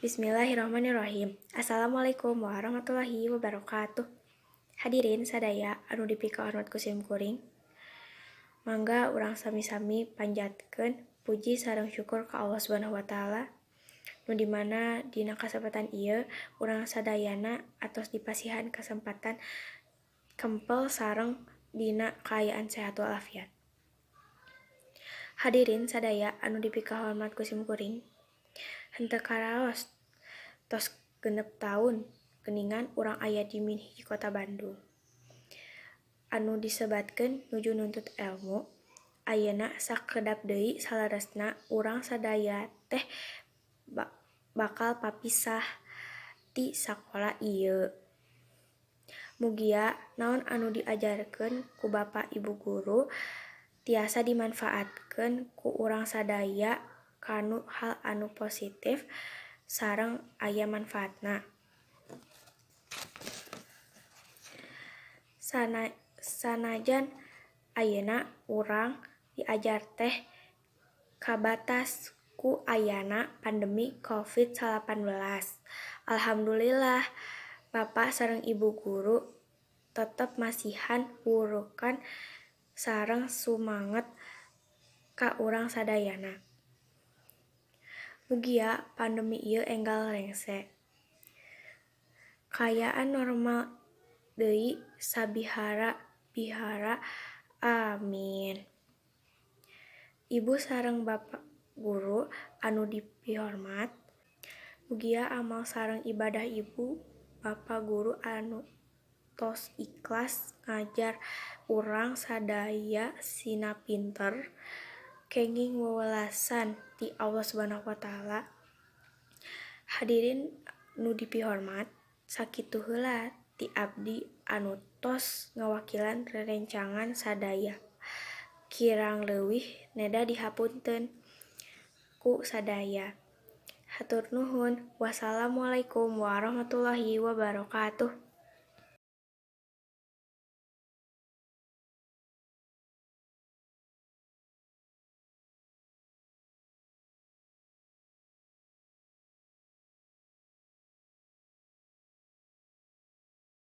Bismillahirrahmanirrahim. Assalamualaikum warahmatullahi wabarakatuh. Hadirin sadaya anu dipikahormat ku sim kuring. Mangga urang sami-sami panjatkeun puji sareng syukur ka Allah Subhanahu wa taala, nu di mana dina kasempatan ieu urang sadayana atos dipasihan kesempatan kempel sareng dina kaayaan sehat walafiat. Hadirin sadaya anu dipikahormat ku sim kuring. Henteu karaos tos 6 taun geuningan urang aya di MIN 1 Kota Bandung, anu disebatkeun nuju nuntut elmu. Ayeuna sakedap deui saleresna urang sadaya teh bakal papisah ti sakola ieu. Mugia naon anu diajarkeun ku Bapak Ibu guru tiasa dimanfaatkeun ku urang sadaya kanu hal anu positif sareng aya manfaatna. Sanajan ayeuna urang diajar teh kabatas ku ayana pandemi Covid-19. Alhamdulillah, Bapak sareng Ibu guru tetep masihan wurukan sareng sumanget ka urang sadayana. Mugia pandemi ieu enggal rengse. Kaayaan normal deui sabihara-bihara, amin. Ibu sareng Bapak guru anu dipihormat, mugia amal sareng ibadah Ibu Bapak guru anu tos ikhlas ngajar urang sadaya sina pinter, kenging wewelasan ti Allah Subhanahu wa taala. Hadirin nu dipihormat, sakitu heula ti abdi anu tos ngawakilan rerencangan sadaya. Kirang leuwih neda dihapunten ku sadaya. Hatur nuhun. Wassalamualaikum warahmatullahi wabarakatuh.